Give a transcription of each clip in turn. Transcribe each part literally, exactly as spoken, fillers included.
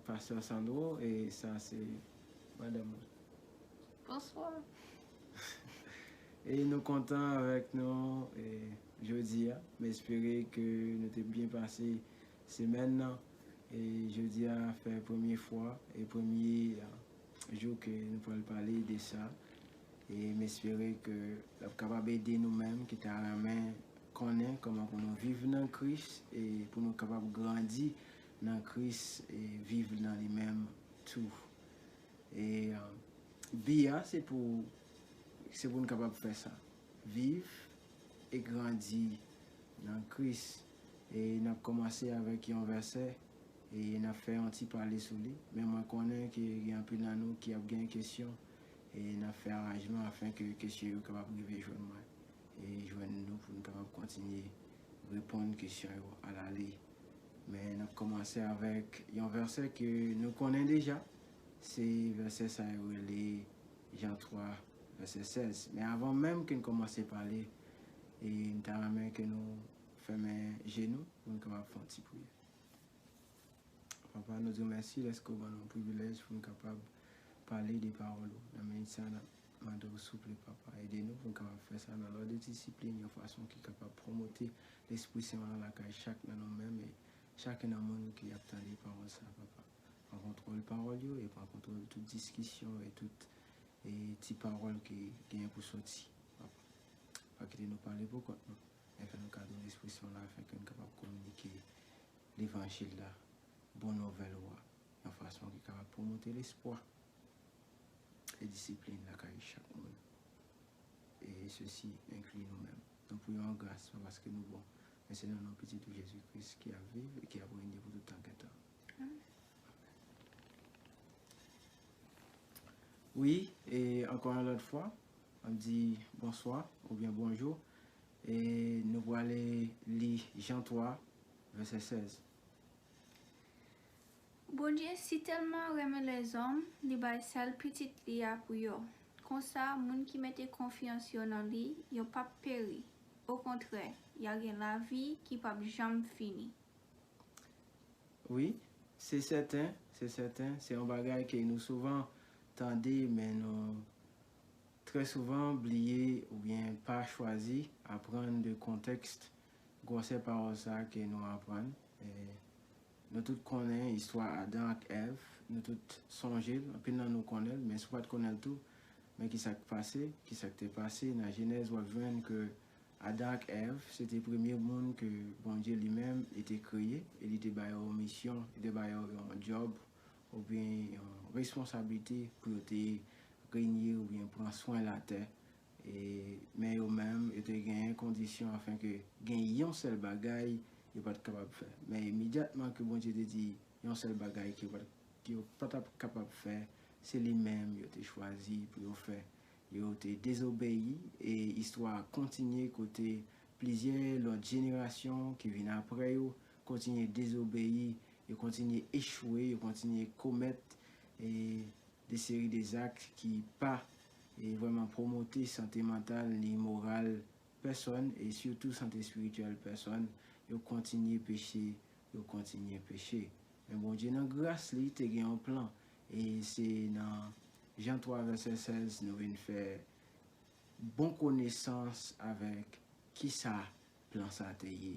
Pastè Sandro, e sa se madanm mwen. Bonswa. E nou kontan avèk nou e jodi a. M espere ke nou te byen pase semèn nan. E jodi a fè premye fwa e premye jou ke nou pral pale de sa. E m espere ke l ap kapab ede nou menm ki ta renmen konnen kòman pou nou viv nan Kris e pou nou kapab grandi nan Kris e viv nan li menm tou. E bi a se pou se pou n kapab fè sa. Viv e grandi nan Kris. E n ap kòmanse avèk yon vèsè e n ap fè yon ti pale sou li. Men mwen konnen ke gen anpil nan nou ki ap gen kesyon e n ap fè aranjman afin ke kesyon yo kapab rive jwenn mwen e jwenn nou pou n kapab kontinye reponn kesyon yo alale. Men n ap kòmanse avèk yon vèsè ke nou konnen deja. Se vèsè sa yo rele Jan twa, vèsè sèz. Men avan menm ke n kòmanse pale, e m ta renmen ke nou fèmen je nou pou n kapab fè yon ti priyè. Papa, nou di w mèsi dèske w ban nou privilèj pou n kapab pale de pawòl ou. Nan minit sa, n ap mande w souple, Papa, ede nou pou n kapab fè sa nan lòd e disiplin, yon fason ki kapab pwomote Lespri Sen an lakay chak nan nou menm e chak nan moun ki ap tande pawòl sa, Papa. Pran kontwòl pawòl yo e pran kontwòl tout diskisyon e tout e ti pawòl ki genyen pou soti, Papa. Pa kite nou pale pou kont nou, men fè nou kado Lespri Sen la afin ke n kapab kominike levanjil la, bon nouvèl ou a, yon fason ki kapab pwomote lespwa e disiplin lakay chak moun. E sesi enkli nou menm. Nou priyé an gras, pa paske nou bon, men se nan non Pitit ou Jezi Kris ki ap viv e ki ap renye pou tout tan gen tan. Amen. Wi, e ankò yon lòt fwa, m ap di bonswa oubyen bonjou. E nou prale li Jan twa, vèsè sèz. Bondye si tèlman renmen lèzòm, li bay sèl Pitit li a pou yo. Konsa, moun ki mete konfyans yo nan li, yo p ap peri. Okontrè, y a gen lavi ki p ap janm fini. Wi, se sèten, se sèten, se yon bagay ke nou souvan tande, men nou trè souvan bliye oubyen pa chwazi aprann de kontèks gwosè pawòl sa a ke nou aprann. E nou tout konnen istwa Adan ak Èv, nou tout sonje l, anpil nan nou konnen l, men si w pa t konnen l tou, men ki sa k pase, ki sa k te pase nan Jenèz, w ap jwenn ke Adan ak Èv, se te premye moun ke Bondye li menm li te kreye, e li te ba yo yon misyon, li te ba yo yon djòb, oubyen yon responsablite pou yo te renye oubyen pran swen latè. E, men yo menm, yo te genyen kondisyon afin ke gen yon sèl bagay yo pa t kapab fè. Men imidyatman ke Bondye te di yon sèl bagay ke yo pa t, ke yo pa t ap kapab fè, se li menm yo te chwazi pou yo fè. Yo te dezobeyi, e istwa a kontinye kote plizyè lòt jenerasyon ki vin apre yo kontinye dezobeyi, yo kontinye echwe, yo kontinye komèt, e, de seri de zak ki pa, e, vrèman pwomote sante mantal ni moral pèsòn, e sitou sante espirityèl pèsòn. Yo kontinye peche, yo kontinye peche. Men Bondye nan gras li te gen yon plan, e se nan Jan twa vèsè sèz nou vin fè bon konesans avèk kisa plan sa te ye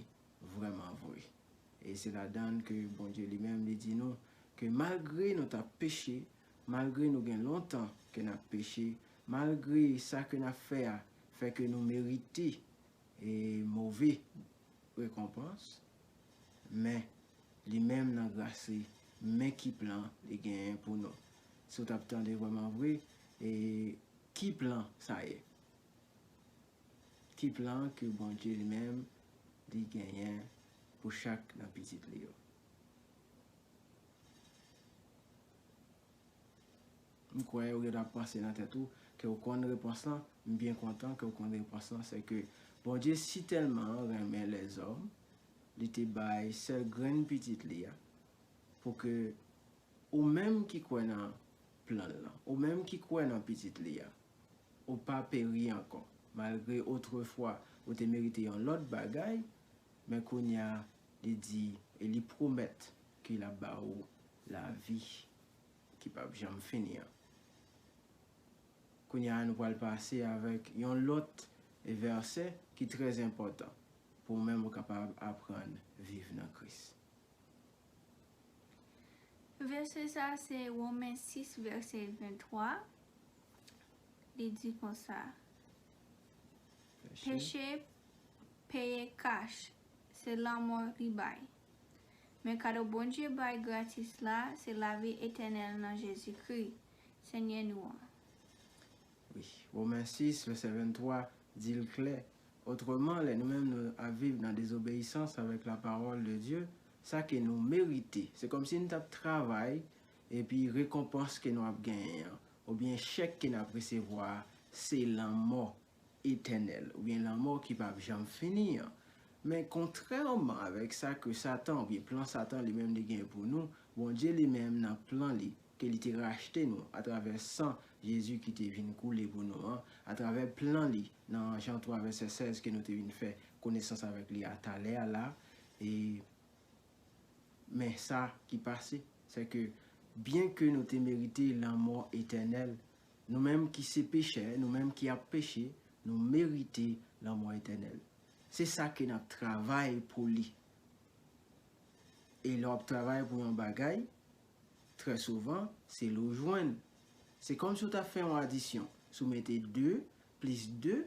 vrèman vre. E se ladan l ke Bondye li menm li di nou ke malgre nou t ap peche, malgre nou gen lontan ke n ap peche, malgre sa ke n ap fè a fè ke nou merite e move rekonpans, men li menm nan gras li, men ki plan li genyen pou nou. Si w t ap tande vrèman vre, e ki plan sa ye? Ki plan ke Bondye li menm li genyen pou chak nan pitit li yo? M kwè ou gentan ap panse nan tèt ou ke ou konn repons lan. M byen kontan ke ou konn repons lan. Se ke Bondye si tèlman renmen lèzòm, li te bay sèl grenn pitit li a, pou ke ou menm ki kwè nan plan l lan, ou menm ki kwè nan pitit li a, ou pa peri ankò. Malgre otrefwa ou te merite yon lòt bagay, men kounye a, li di e li pwomèt ke l ap ba ou lavi ki p ap janm fini an. Kounye a, nou pral pase avèk yon lòt vèsè ki trè enpòtan pou ou menm ou kapab aprann viv nan Kris. Vèsè sa a se Women sis, vèsè venntwa. Li di konsa, peche peye kach, se lanmò li bay. Men kado Bondye bay gratis la, se lavi etènèl nan Jezikri, Senyè nou an. Wi, Women sis, vèsè venntwa, di l klè. Otreman, lè nou menm nou ap viv nan dezobeyisans avèk lapawòl de Dye, sa ke nou merite, se kòmsi nou t ap travay, epi rekonpans ke nou ap genyen an, oubyen chèk ke n ap resevwa a, se lanmò etènèl, oubyen lanmò ki p ap janm fini an. Men kontrèman avèk sa ke Satan, oubyen plan Satan li menm li gen pou nou, Bondye li menm nan plan li, ke li te rachte nou atravè san Jezi ki te vin koule pou nou an, atravè plan li nan Jan twa vèsè sèz ke nou te vin fè konesans avèk li a talè a la. E, men sa ki pase, se ke byen ke nou te merite lanmò etènèl, nou menm ki se pechè, nou menm ki ap peche, nou merite lanmò etènèl. Se sa ke n ap travay pou li. E lè w ap travay pou yon bagay, trè souvan, se lè w jwenn. Se kòmsi w t ap fè yon adisyon. Si w mete de plis de,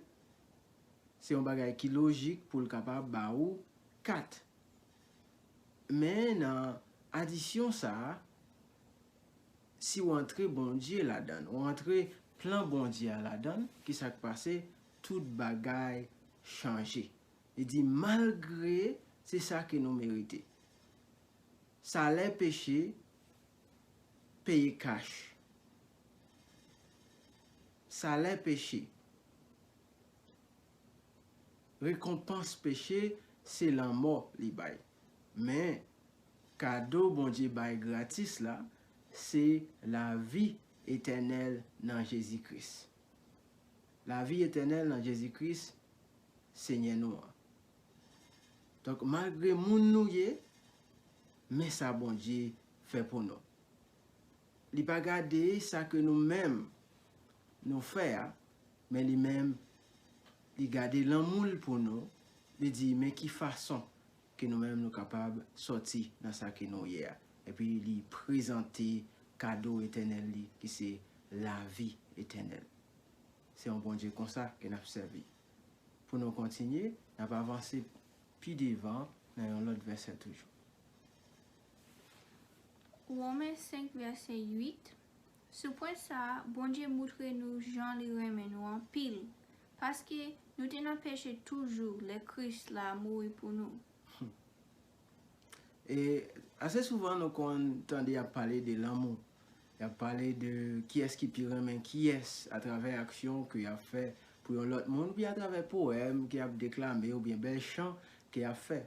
se yon bagay ki lojik pou l kapab ba ou kat. Men nan adisyon sa a, si w antre Bondye ladan l, w antre plan Bondye a ladan l, ki sa k pase? Tout bagay chanje. Li di, malgre se sa ke nou merite. Salè peche, peye kach. Salè peche. Rekonpans peche, se lanmò li bay. Men, kado Bondye bay gratis la, se lavi etènèl nan Jezi Kris. Lavi etènèl nan Jezi Kris, Senyè nou an. Donk, malgre moun nou ye, men sa Bondye fè pou nou. Li pa gade sa ke nou menm nou fè a, men li menm, li gade lanmou l pou nou, li di, men ki fason ke nou menm nou kapab sòti nan sa ke nou ye a. Epi li prezante kado etènèl li, ki se lavi etènèl. Se yon Bondye konsa ke n ap sèvi. Pou nou kontinye, n ap avanse pi devan nan yon lòt vèsè toujou. Women senk, vèsè uit. Sou pwen sa a, Bondye moutre nou jan li renmen nou anpil, paske nou te nan peche toujou lè Kris la mouri pou nou. E ase souvan nou konn tande y ap pale de lanmou. Y ap pale de kiyès ki pi renmen kiyès atravè aksyon ke y ap fè pou yon lòt moun, oubyen atravè powèm ke y ap deklame, oubyen bèl chan ke y ap fè.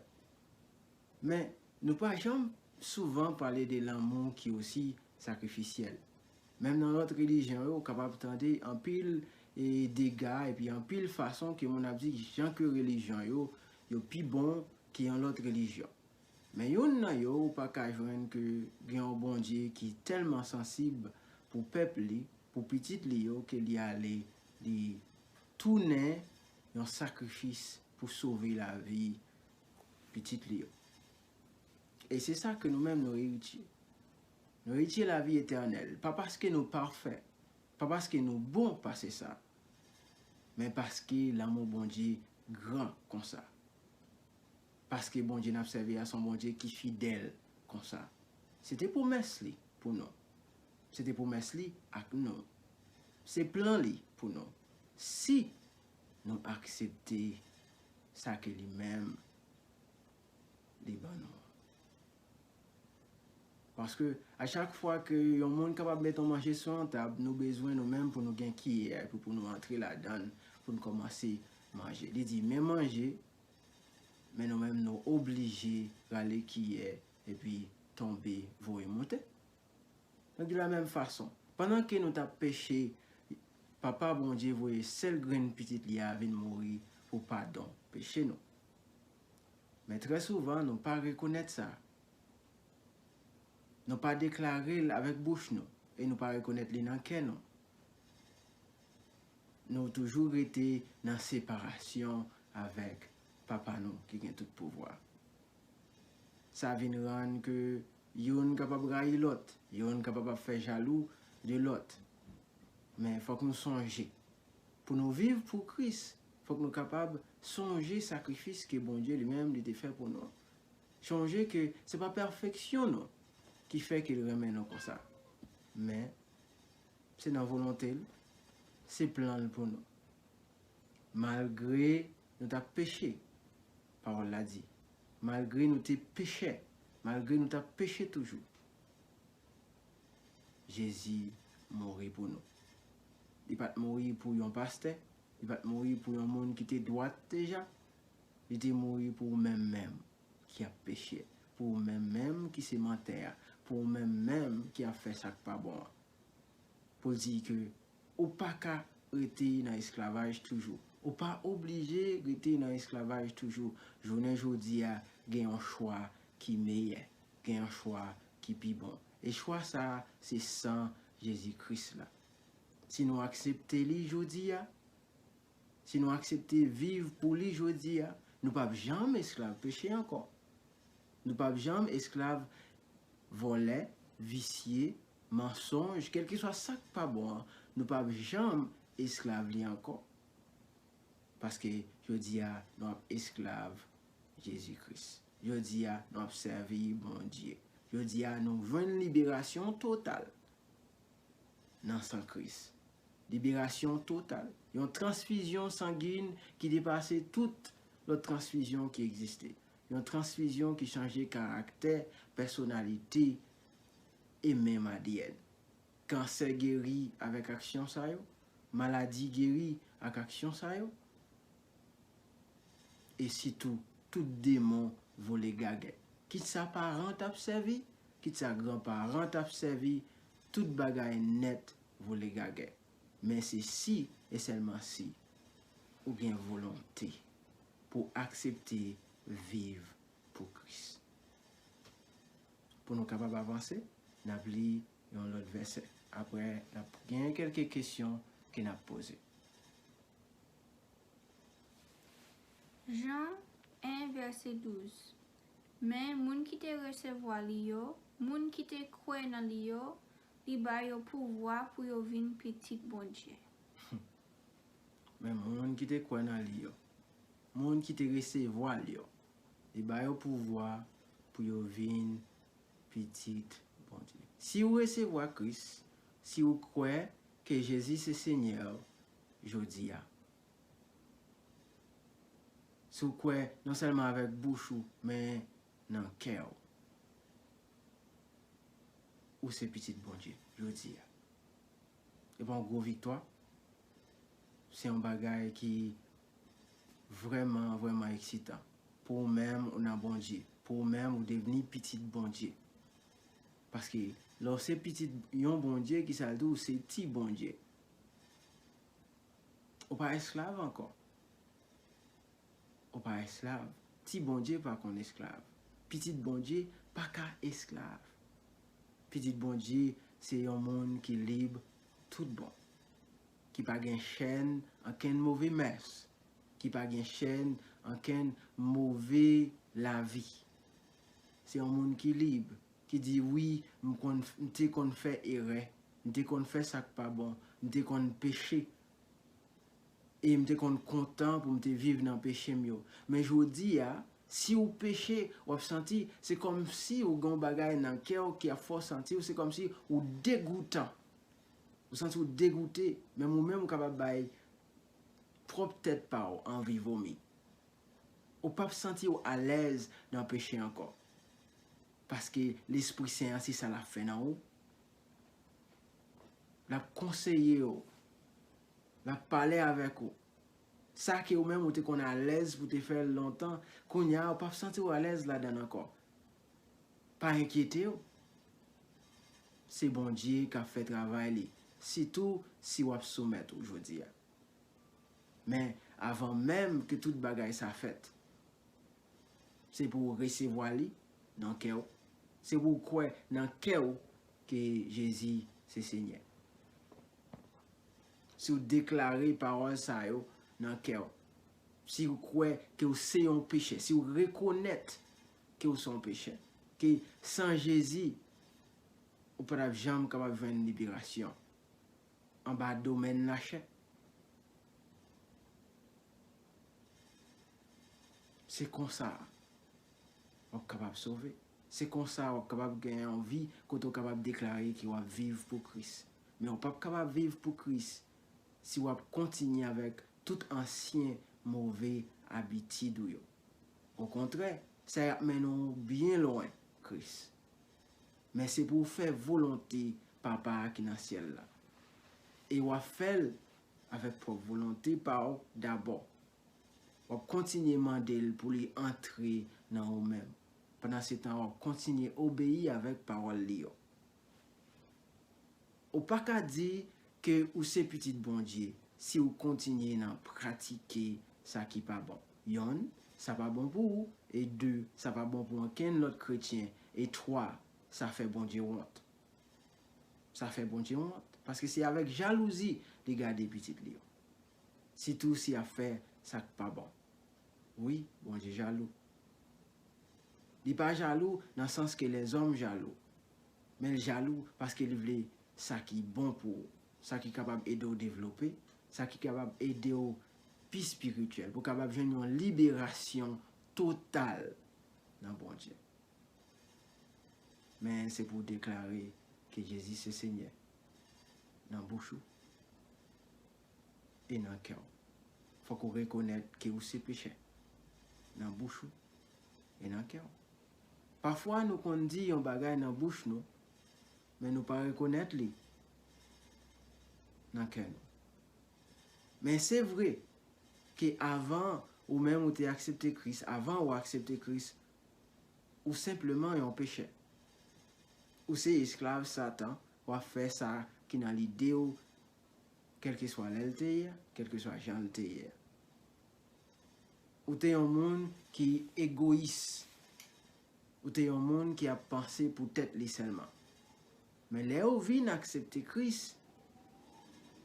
Men, nou pa janm souvan pale de lanmou ki osi sakrifisyèl. Menm nan lòt relijyon yo, ou kapab tande anpil e dega epi anpil fason ke moun ap di jan ke relijyon yo, yo pi bon ke yon lòt relijyon. Men youn nan yo, ou pa ka jwenn ke gen yon Bondye ki tèlman sansib pou pèp li, pou pitit li yo, ke li ale, li tounen yon sakrifis pou sove lavi pitit li yo. E se sa ke nou menm nou eritye. Nou eritye lavi etènèl, pa paske nou pafè, pa paske nou bon pase sa, men paske lanmou Bondye gran konsa. Paske Bondye n ap sèvi a se yon Bondye ki fidèl konsa. Se te pwomès li pou nou. Se te pwomès li ak nou. Se plan li pou nou. Si nou aksepte sa ke li menm li ban nou. Paske a chak fwa ke yon moun kapab met yon manje sou yon tab, nou bezwen nou menm pou nou gen kiyè a, epi pou nou antre ladan l, pou nou kòmanse manje. Li di, men manje, men nou menm nou oblije rale kiyè epi tonbe voye monte. Donk, de la menm fason, pandan ke nou t ap peche, Papa Bondye voye sèl grenn pitit li a vin mouri pou padon peche nou. Men trè souvan, nou pa rekonèt sa. Nou pa deklare l avèk bouch nou e nou pa rekonèt li nan kè nou. Nou toujou rete nan separasyon avèk Papa nou ki gen tout pouvwa. Sa vin rann ke youn kapab rayi lòt, youn kapab ap fè jalou de lòt. Men fòk nou sonje, pou nou viv pou Kris, fòk nou kapab sonje sakrifis ke Bondye li menm li te fè pou nou. Sonje ke se pa pèfeksyon nou ki fè ke l renmen nou konsa. Men, se nan volonte l, se plan l pou nou. Malgre nou t ap peche, pawòl la di, malgre nou te pechè, malgre nou t ap peche toujou, Jezi mouri pou nou. Li pa t mouri pou yon pastè, li pa t mouri pou yon moun ki te dwat deja, li te mouri pou ou menm menm ki ap peche, pou ou menm menm ki se mantè a, pou ou menm menm ki ap fè sa k pa bon an. Pou l di ke ou pa ka rete nan esklavaj toujou. Ou pa oblije rete nan esklavaj toujou. Jounen jodi a, gen yon chwa ki meyè, gen yon chwa ki pi bon. E chwa sa a, se san Jezi Kris la. Si nou aksepte li jodi a, si nou aksepte viv pou li jodi a, nou p ap janm esklav peche ankò. Nou p ap janm esklav vòlè, visye, mansonj, kèlkeswa sa k pa bon an, nou p ap janm esklav li ankò. Paske jodi a, nou ap esklav Jezi Kris. Jodi a, nou ap sèvi Bondye. Jodi a, nou jwenn liberasyon total nan san Kris. Liberasyon total. Yon transfizyon sangin ki depase tout lòt transfizyon ki egziste. Yon transfizyon ki chanje karaktè, pèsonalite e menm A D N. Kansè geri avèk aksyon sa yo. Maladi geri ak aksyon sa yo. E sitou, tout demon vole gagè. Kit sa paran t ap sèvi, kit sa granparan t ap sèvi, tout bagay nèt vole gagè. Men se si e sèlman si ou gen volonte pou aksepte viv pou Kris. Pou nou kapab avanse, n ap li yon lòt vèsè. Apre, n ap gen kèlke kesyon ke n ap poze. Jan en, vèsè douz. Men moun ki te resevwa li yo, moun ki te kwè nan li yo, li ba yo pouvwa pou yo vin pitit Bondye. Men moun ki te kwè nan li yo, moun ki te resevwa l yo, li ba yo pouvwa pou yo vin pitit Bondye. Si w resevwa Kris, si w kwè ke Jezi se Senyè w jodi a, si w kwè non sèlman avèk bouch ou, men nan kè w, ou se pitit Bondye jodi a. E pa yon gwo viktwa. Se yon bagay ki vrèman, vrèman eksitan. Pou ou menm, ou nan Bondye. Pou ou menm, ou devni pitit Bondye. Paske lè w se pitit yon Bondye, ki sa l di w, ou se ti Bondye. Ou pa esklav ankò. Ou pa esklav. Ti Bondye pa konn esklav. Pitit Bondye pa ka esklav. Pitit Bondye se yon moun ki lib tout bon, ki pa gen chèn ankenn move mès, ki pa gen chèn ankenn move lavi. Se yon moun ki lib, ki di, wi, m konn, m te konn fè erè, m te konn fè sa k pa bon, m te konn peche, e m te konn kontan pou m te viv nan peche m yo. Men jodi a, si w peche, w ap santi, se kòmsi w gen yon bagay nan kè w ki ap fè w santi w, se kòmsi w degoutan. Ou santi w degoute, menm ou menm ou kapab bay pwòp tèt pa w anvi vomi. Ou p ap santi w alèz nan peche ankò. Paske Lespri Sen an, se sa l ap fè nan ou. L ap konseye w. L ap pale avèk ou. Sa ke ou menm ou te konn alèz pou te fè l lontan, kounye a ou p ap santi w alèz ladan l ankò. Pa enkyete w. Se Bondye k ap fè travay li, sitou si w ap soumèt ou jodi a. Men, avan menm ke tout bagay sa fèt, se pou w resevwa li nan kè w. Se pou w kwè nan kè w ke Jezi se Senyè. Si w deklare pawòl sa yo nan kè w, si w kwè ke w se yon pechè, si w rekonèt ke w se yon pechè, ke san Jezi, ou pa t ap janm kapab jwenn liberasyon anba domèn lachè. Se konsa w ap kapab sove. Se konsa w ap kapab gen yon vi kote w kapab deklare ke w ap viv pou Kris. Men w p ap kapab viv pou Kris si w ap kontinye avèk tout ansyen move abitid ou yo. Okontrè, sa y ap mennen w byen lwen Kris. Men se pou w fè volonte Papa a ki nan syèl la. E w ap fè l avèk pwòp volonte pa w dabò. W ap kontinye mande l pou li antre nan ou menm. Pandansetan, w ap kontinye obeyi avèk pawòl li yo. Ou pa ka di ke ou se pitit Bondye si w kontinye nan pratike sa ki pa bon. Yonn, sa pa bon pou ou, e de, sa pa bon pou ankenn lòt kretyen, e twa, sa fè Bondye wont. Sa fè Bondye wont, paske se avèk jalouzi li gade pitit li yo. Sitou si y ap fè sa k pa bon. Wi, Bondye jalou. Li pa jalou nan sans ke lèzòm jalou, men l jalou paske li vle sa ki bon pou ou, sa ki kapab ede w devlope, sa ki kapab ede w pi espirityèl, pou w kapab jwenn yon liberasyon total nan Bondye. Men se pou w deklare ke Jezi se Senyè nan bouch ou e nan kè w. Fòk ou rekonèt ke ou se pechè nan bouch ou e nan kè w. Pafwa, nou konn di yon bagay nan bouch nou, men nou pa rekonèt li nan kè nou. Men se vre ke avan ou menm ou te aksepte Kris, avan ou aksepte Kris, ou senpleman yon pechè. Ou se esklav Satan, w ap fè sa ki nan lide w, kèlkeswa lè l te ye a, kèlkeswa jan l te ye a. Ou te yon moun ki egoyis. Ou te yon moun ki ap panse pou tèt li sèlman. Men lè w vin aksepte Kris,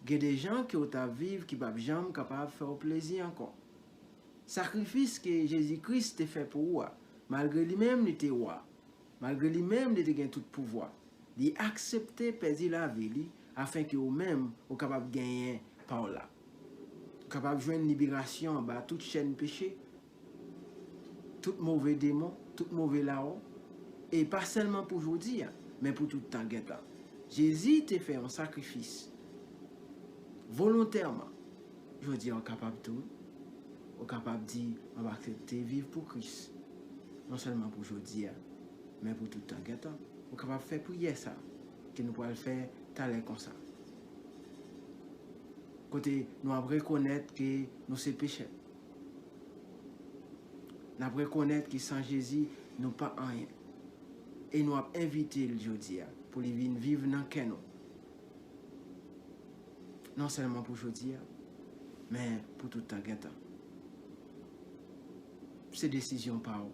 gen de jan ke w t ap viv ki p ap janm kapab fè w plezi ankò. Sakrifis ke Jezi Kris te fè pou ou a, malgre li menm li te wa, malgre li menm li te gen tout pouvwa, li aksepte pèdi lavi li afenke ou menm ou kapab genyen pa w la. Ou kapab jwenn liberasyon anba tout chèn peche, tout move demon, tout move lawon, e pa sèlman pou jodi a, men pou tout tan gentan. Jezi te fè yon sakrifis volontèman. Jodi a, ou kapab tou, ou kapab di, "M ap aksepte viv pou Kris, non sèlman pou jodi a, men pou tout tan gentan." Ou kapab fè priyè sa ke nou pral fè talè konsa, kote nou ap rekonèt ke nou se pechè. N ap rekonèt ke san Jezi, nou pa anyen. E nou ap envite l jodi a pou li vin viv nan kè nou. Non sèlman pou jodi a, men pou tout tan gentan. Se desizyon pa w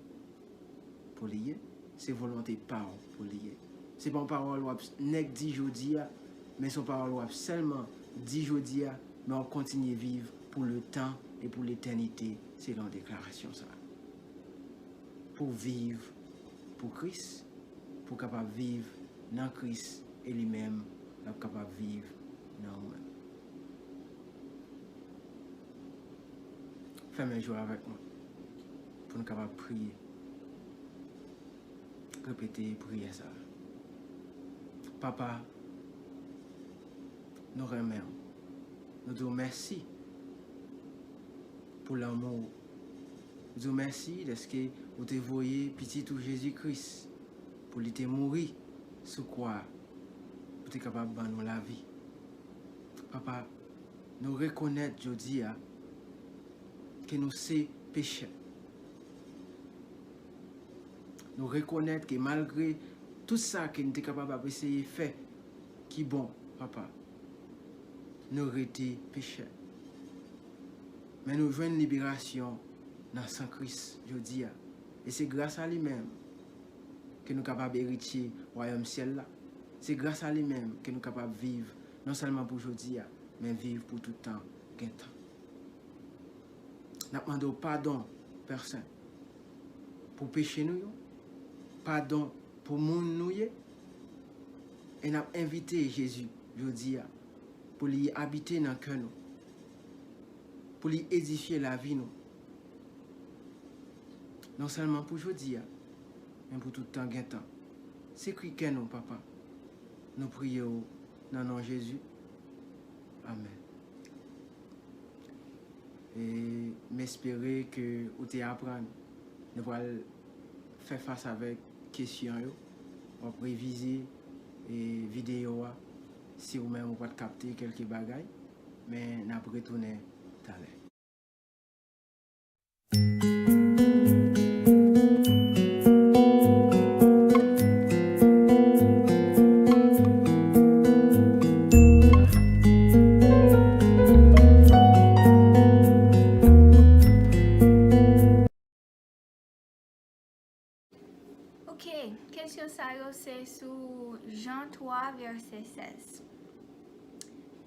pou li ye, se volonte pa w pou li ye. Se pa yon pawòl w ap nèk di jodi a, men se yon pawòl w ap sèlman di jodi a, men w ap kontinye viv pou letan e pou letènite, selon deklarasyon sa a. Pou w viv pou Kris, pou w kapab viv nan Kris, e li menm, l ap kapab viv nan ou menm. Fèmen je w avèk mwen pou n kapab priye. Repete priyè sa a. Papa, nou renmen w. Nou di w mèsi pou lanmou w. Nou di w mèsi dèske ou te voye Pitit ou Jezi Kris pou li te mouri sou kwa a, pou te kapab ban nou lavi. Papa, nou rekonèt jodi a ke nou se pechè. Nou rekonèt ke malgre tout sa ke n te kapab ap eseye fè ki bon, Papa, nou rete pechè. Men nou jwenn liberasyon nan san Kris jodi a. E se gras a li menm ke nou kapab eritye wayòm syèl la. Se gras a li menm ke nou kapab viv, non sèlman pou jodi a, men viv pou tout tan gen tan. N ap mande w padon, Pè Sen, pou peche nou yo, padon pou moun nou ye, e n ap envite Jezi jodi a pou li abite nan kè nou, pou li edifye lavi nou. Non sèlman pou jodi a, men pou tout tan gen tan. Sekwi kè nou, Papa. Nou priye w nan non Jezi. Amèn. E m espere ke ou te aprann. Nou pral fè fas avèk kesyon yo. W ap revize, e, videyo a si ou menm ou pa t kapte kèlke bagay. Men n ap retounen talè. Ok, kesyon sa yo se sou Jan twa, vèsè sèz.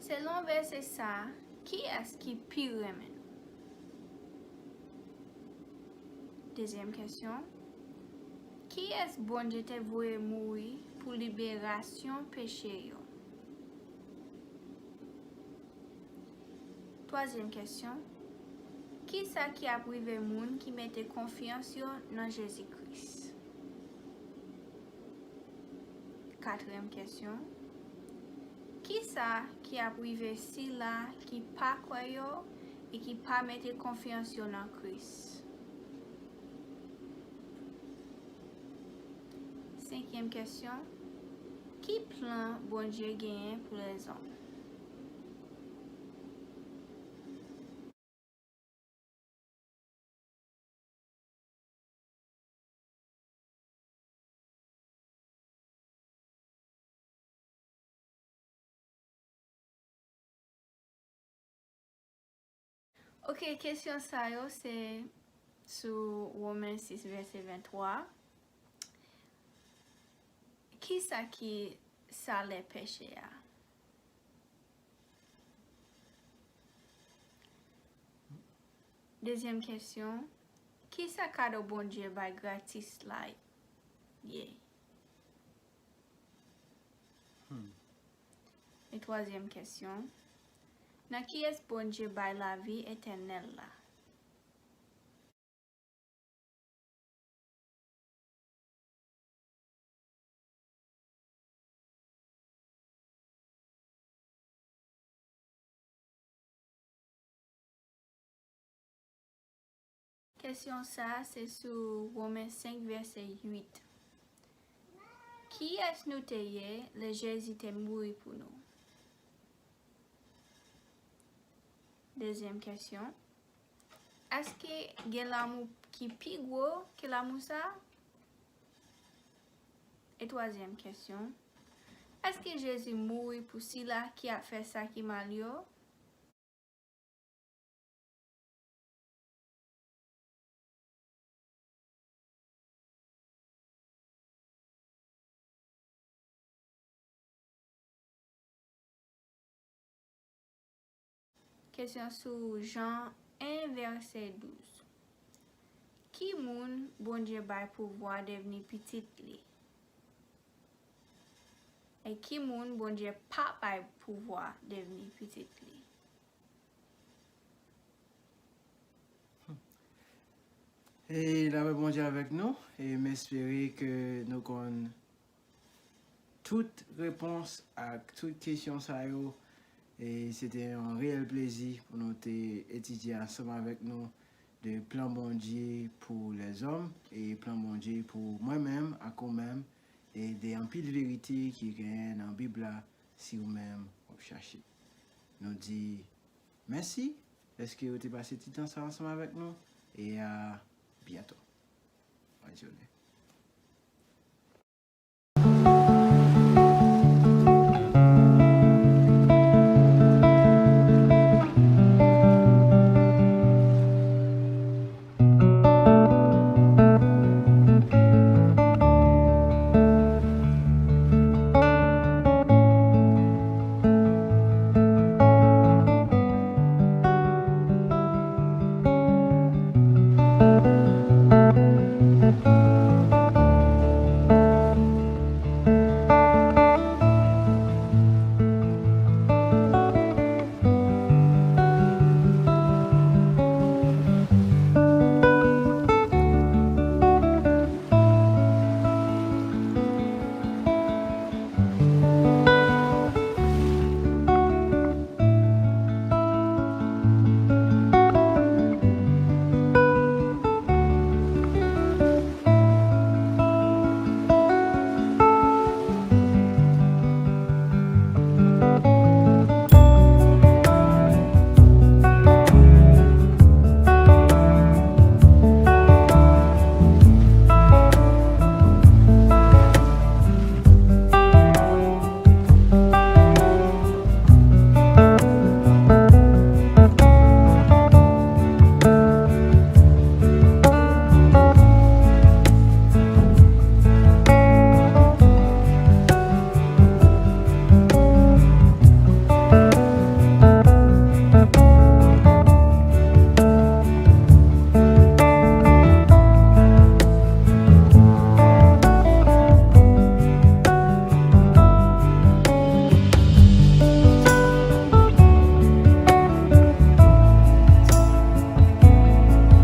Selon vèsè sa, kiyès ki pi renmen nou? Dezyèm kesyon, kiyès Bondye te voye mouri pou liberasyon peche yo? Twazyèm kesyon, kisa ki ap rive moun ki mete konfyans yo nan Jezi Kris? Katriyèm kesyon, kisa ki ap rive sila ki pa kwè yo e ki pa mete konfyans yo nan Kris? Senkyèm kesyon, ki plan Bondye genyen pou lèzòm? Ok, kesyon sa yo se sou Women sis vèsè venntwa. Kisa ki salè peche a? Dezyèm kesyon, kisa kado Bondye bay gratis la ye? Hmm. E twazyèm kesyon, nan kiyès Bondye bay lavi etènèl la? Kesyon sa a se sou Women senk vèsè uit. Kiyès nou te ye lè Jezi te mouri pou nou? Dezyèm kesyon, èske gen lanmou ki pi gwo ke lanmou sa a? E twazyèm kesyon, èske Jezi mouri pou sila ki ap fè sa ki mal yo? Kesyon sou Jan en, vèsè douz. Ki moun Bondye bay pouvwa devni pitit li? E ki moun Bondye pa bay pouvwa devni pitit li? E lapè Bondye avèk nou, e m espere ke nou konn tout repons ak tout kesyon sa yo. E se te yon reyèl plezi pou nou te etidye ansanm avèk nou de plan Bondye pou lèzòm e plan Bondye pou mwen menm ak ou menm, e de anpil verite ki genyen nan Bib la si ou menm w ap chache. Nou di mèsi dèske ou te pase ti tan sa ansanm avèk nou, e a byento. Bòn jounen.